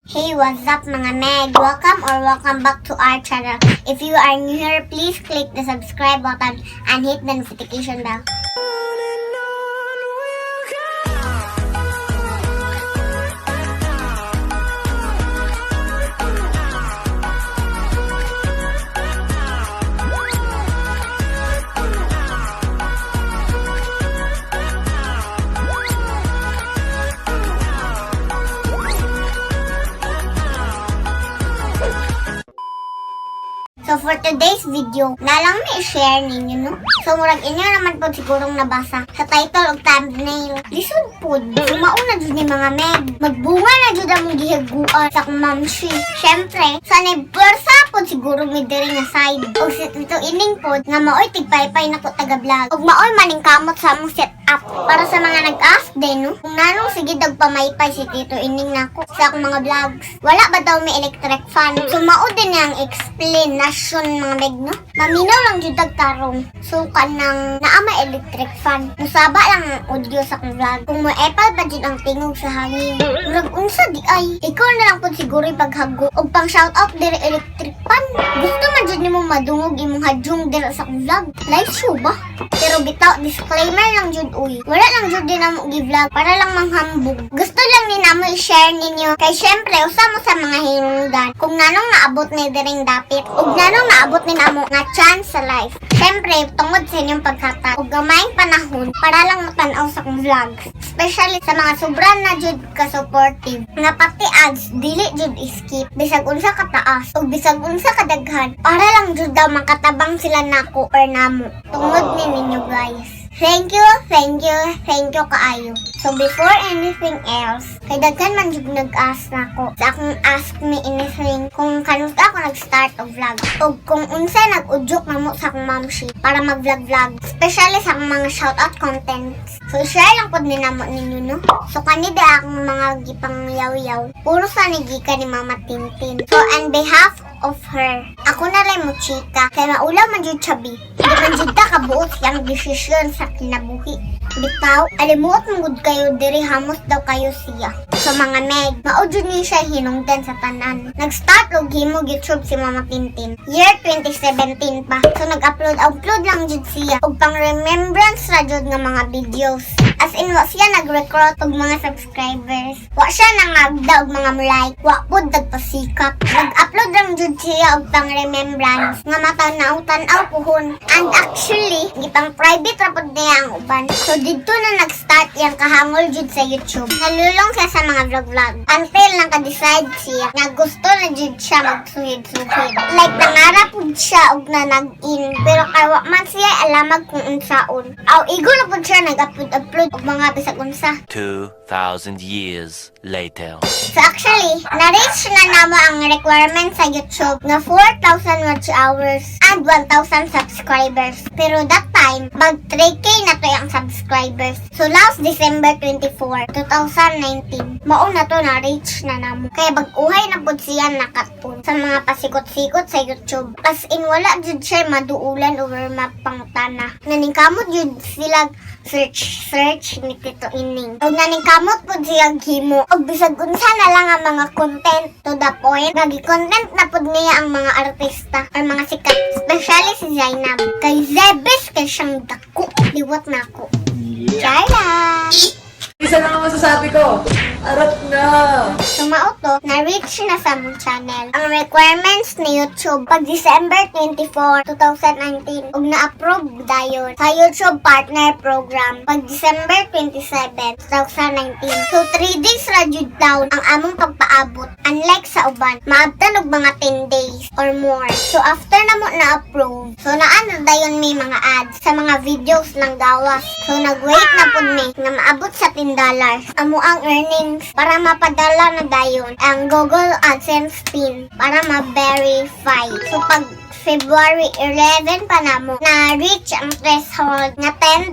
Hey, what's up, mga meg? Welcome or welcome back to our channel. If you are new here, please click the subscribe button and hit the notification bell. So for today's video, nalang may share ninyo, no? So murag inyo naman po sigurong nabasa sa title ug thumbnail. Lisod pod. So mauna jud ni, mga meg. Magbunga na jud ang gihaguan sa akong mamshi. Syempre, sa ni pwersa pod siguro may diri nga side. Og si Tito Ining pod nga maoy tigpaypay nako taga vlog. Og maoy maning kamot sa among set up. Para sa mga nag-ask din, no? Kung nanong sige dagpamaypay si Tito Ining nako sa akong mga vlogs. Wala ba daw may electric fan? So mao din ang explanation, mga meg, no? Maminaw lang jud tarong. So kanang naa may electric fan. Musaba lang ang audio sa akong vlog. Kung mo epal pa jud ang tingog sa hangin. Murag unsa di ay. Ikaw na lang pud siguro yung paghago og pang shout out diri electric fan. Gusto man jud nimo madungog imong hadyong diri sa akong vlog. Live show ba? Pero bitaw, disclaimer lang jud uy. Wala lang jud din namo gi-vlog para lang manghambog. Gusto lang ni namo i-share ninyo kay syempre usa mo sa mga hinungdan kung nanong naabot ni diring dapit ug nanong naabot ni namo nga chance sa life. Syempre tungod sa inyong paghatag ug gamayng panahon para lang matan-aw sa akong vlogs. Especially sa mga sobra na jud ka supportive nga pati ads dili jud skip bisag unsa kataas ug bisag unsa kadaghan para lang jud daw makatabang sila nako or namo. Tungod ni ninyo, guys. Thank you, thank you, thank you kaayo. So before anything else, kay daghan man jud nag-ask nako sa akong ask me anything kung kanus ako nag-start og vlog ug kung unsa nag-udyok namo sa akong mamshi para mag-vlog-vlog, especially sa akong mga shoutout contents. So share lang pod ni namo ninyo, no. So kani da akong mga gipang yaw-yaw. Puro sa ni gikan ni Mama Tintin. So on behalf of her, ako na rin mo chika kay maulaw man jud siya bi. Di man jud ta kabuot siyang desisyon sa kinabuhi. Bitaw, alimuot mo gud kayo diri, hamos daw kayo siya. So mga meg, mao jud ni siya hinungdan sa tanan. Nag-start og himo YouTube si Mama Tintin year 2017 pa. So nag-upload upload lang jud siya og pang remembrance ra jud nga mga videos. As in, wa siya nag-recruit og mga subscribers. Wa siya nangagda og mga like. Wa pud nagpasikat. Nag-upload lang jud siya og pang remembrance nga matanaw-tanaw puhon. And actually, gipang private ra pud niya ang uban. So didto na nag-start yang kahangol jud sa YouTube. Nalulong siya sa mga vlog-vlog. Until naka-decide siya nga gusto na jud siya magsuhid-suhid. Like nangarap pud siya og nanag-in. Pero kay wa man siya alamag kung unsaon. Aw igo na pud siya nag-upload-upload og mga bisag unsa. 2,000 years later. So actually, na-reach na namo ang requirement sa YouTube nga 4,000 watch hours and 1,000 subscribers. Pero that time, mag 3K na to yung subscribers. So last December 24, 2019, mao na to na-reach na namo. Kaya bag-uhay na pud siya nakatun sa mga pasikot-sikot sa YouTube. As in, wala jud siya maduulan over mapangtana. Naningkamot jud sila search search ni Tito Ining. Og naningkamot pud siya himo og bisag unsa na lang ang mga content, to the point nga gi-content na pud niya ang mga artista or mga sikat, especially si Zainab. Kay Zebes kay siyang dako liwat nako. Char. Isa lang ang masasabi ko. Arat na! So mao to, na-reach na sa among channel ang requirements ni YouTube pag December 24, 2019 ug na-approve dayon sa YouTube Partner Program pag December 27, 2019. So 3 days ra jud down ang among pagpaabot. Unlike sa uban, maabtan og mga 10 days or more. So after na mo na-approve, so naa na dayon may mga ads sa mga videos ng gawas. So nag-wait na pud mi nga maabot sa $10 amo ang earnings para mapadala na dayon ang Google AdSense PIN para ma-verify. So pag February 11 pa namo na reach ang threshold nga $10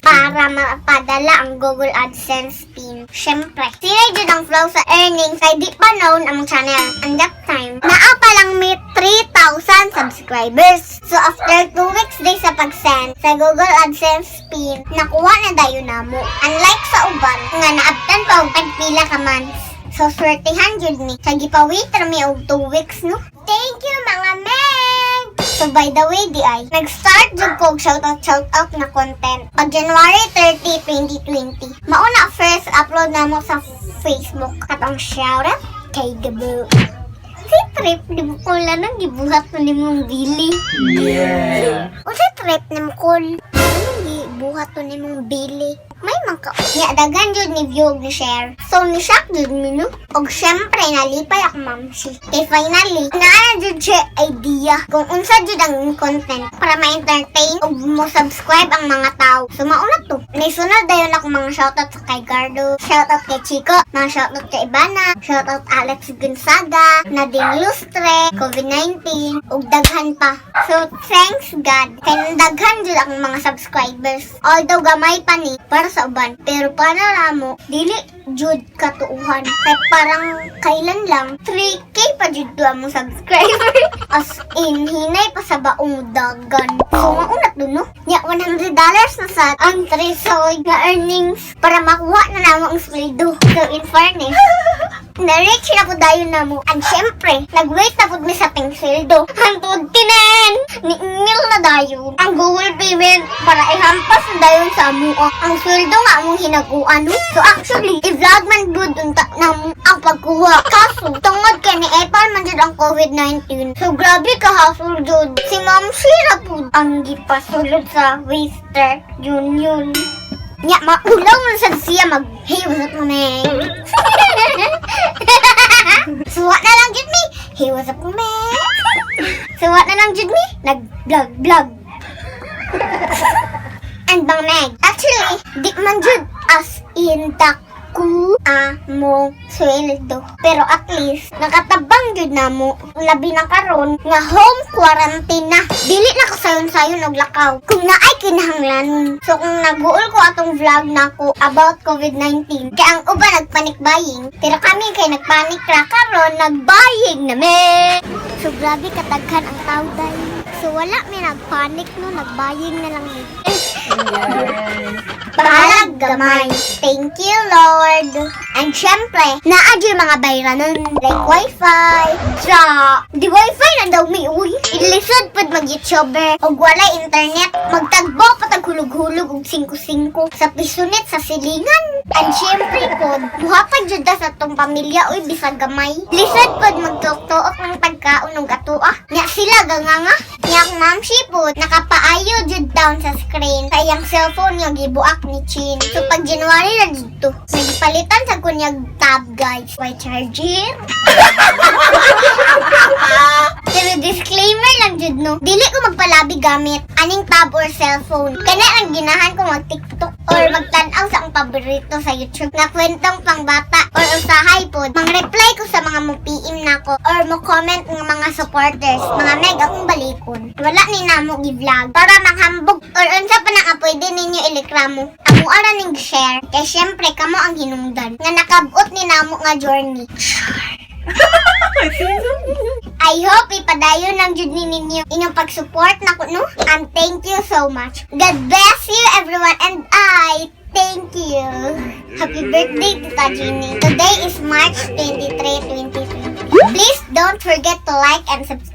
para mapadala ang Google AdSense PIN. Syempre, sila jud ang flow sa earnings kay di pa known ang channel. And that time, naa pa lang may 3,000 subscribers. So after 2 weeks day sa pag-send sa Google AdSense PIN, nakuha na dayon namo. Unlike sa uban nga naabtan pa og tagpila ka months. So swertehan jud ni. Sa gipawait ra mi og 2 weeks, no. Thank you, mga meg! So by the way, di ay, nag-start jud ko og shoutout shoutout na content pag January 30, 2020. Mauna first upload namo sa Facebook katong shoutout kay Gabo. Si trip ni Bukol nang gibuhat mo ni mong Billy. Yeah. Unsa trip ni Bukol? Anong gibuhat to ni mong Billy? May man ka. Nya daghan jud ni view ug ni share. So ni shock jud mi, no. Og syempre nalipay ako, mamsi. Kay finally naa jud siya idea kung unsa jud ang content para ma-entertain ug mo subscribe ang mga tao. So mauna to. Nisunod dayon ako mga shoutout sa kay Gardo, shoutout kay Chico, mga shoutout kay Ivana, shoutout Alex Gonzaga, Nadine Lustre, COVID-19, ug daghan pa. So thanks God kay daghan jud ang mga subscribers. Although gamay pa ni para sa uban, pero para namo dili jud katuuhan. Kay parang kailan lang 3K pa jud to among subscriber. As in hinay pa sa baong dagan. So mauna to, no. Nya $100 na sa ang 3 nga earnings para makuha na namo ang sweldo. So in fairness, na-reach na po dayon na mo. And syempre, nag-wait na po mi sa ting sweldo. Hantod tinen! Ni-email na dayon ang Google payment para ihampas na dayon sa amua ang sweldo nga among hinaguan, no? So actually, i-vlog man gud unta na mo ang pagkuha. Kaso, tungod kay ni Epal man jud ang COVID-19. So grabe ka hassle jud. Si Ma'am Shira po ang gipasulod sa Western Union. Nya, maulaw man sad siya mag, "Hey, what's up, mame?" So what na lang jud mi? "Hey, what's up, mame?" So what na lang jud mi? Nag-vlog, vlog. And bang meg, actually, di man jud as in dako among sweldo. Pero at least, nakatabang jud namo. Labi na karon nga home quarantine na. Dili na kasayon-sayon og lakaw kung naay kinahanglanon. So kung naguol ko atong vlog nako about COVID-19, kay ang uban nagpanic buying, pero kami kay nagpanic ra karon, nag-buying na me. So grabe kataghan ang tao dahil. So wala may nagpanic, no, nag-buying na lang mi. Bahalag gamay. Thank you, Lord. And syempre, naa jud mga bayranon. Like wifi. Sa, di wifi na daw mi, uy. Ilisod pud mag-YouTuber. Og walay internet. Magtagbo patag hulog-hulog og 5-5 sa pisunit sa silingan. And syempre pod, muhatag jud ta sa atong pamilya, uy, bisag gamay. Lisod pod magtuok-tuok ng pagkaon og atua. Nya sila ganganga. Nya ang mamshi pod, nakapaayo jud down sa screen sa iyang cellphone nga gibuak ni Chin. So pag January na dito, nagpalitan sa kunyag tab, guys. Why charger? Pero disclaimer lang jud, no. Dili ko magpalabi gamit aning tab or cellphone. Kana lang ginahan ko mag TikTok or magtan-aw sa akong paborito sa YouTube nga kwentong pangbata or usahay pod. Mang-reply ko sa mga mo-PM nako or mo comment ng mga supporters. Mga meg, akong balikon. Wala ni namo gi-vlog para manghambog or unsa pa na nga pwede ninyo ireklamo. Amo ara ning share kay syempre kamo ang hinungdan nga nakabot ni namo nga journey. I hope ipadayon lang jud ni ninyo inyong pag-support nako, no? And thank you so much. God bless you, everyone, and I thank you. Happy birthday, Tita Jeannie. Today is March 23, 2020. Please don't forget to like and subscribe.